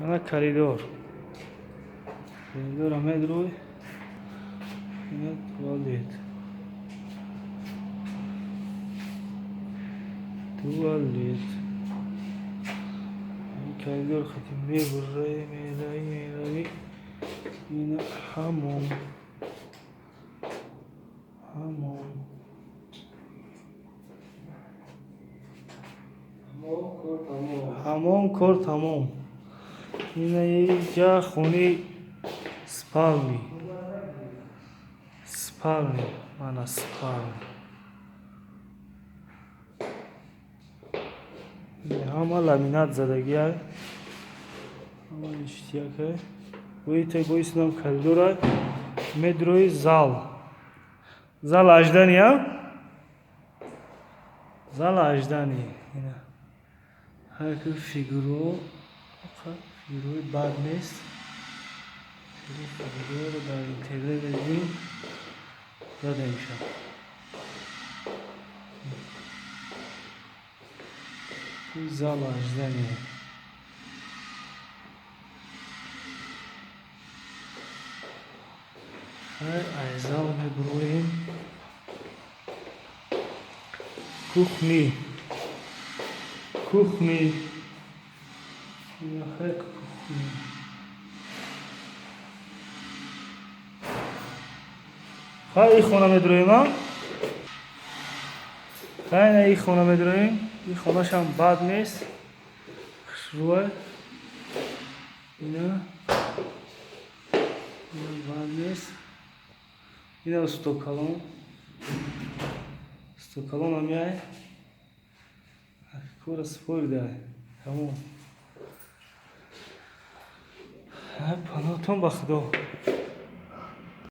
Ана коридор. Коридора медрӯй. Ина туалет. Туалет. Коридор хати мебурраи, мераи, мераи. Ина ҳамом. Ҳамом. Ҳамом кор тамом. Ина иҷа хони спални. Спални. Мана спални. Ҳама ламинат задагиай. Ҳама ништякай. Боисинам коридорай. Медрои зал. Зал аждани, а? Зал аждани. Ина. Ҳар фигуро, фигурои бад нест. Фигуроро дар интернет медидим. Зада мешавад. Зал аждани. Хай, ай зал мебуроем. Кухни. Кухни. Хай кухни. Хай, и хона медроем, а? Хай, на и хона медроем. И хонашам бад нест. Хушрӯай. Ина. Ина бад нест. Ина стокалон. Стокалон ам яй. Кора споридай. Тамом. Паноҳтон ба Худо.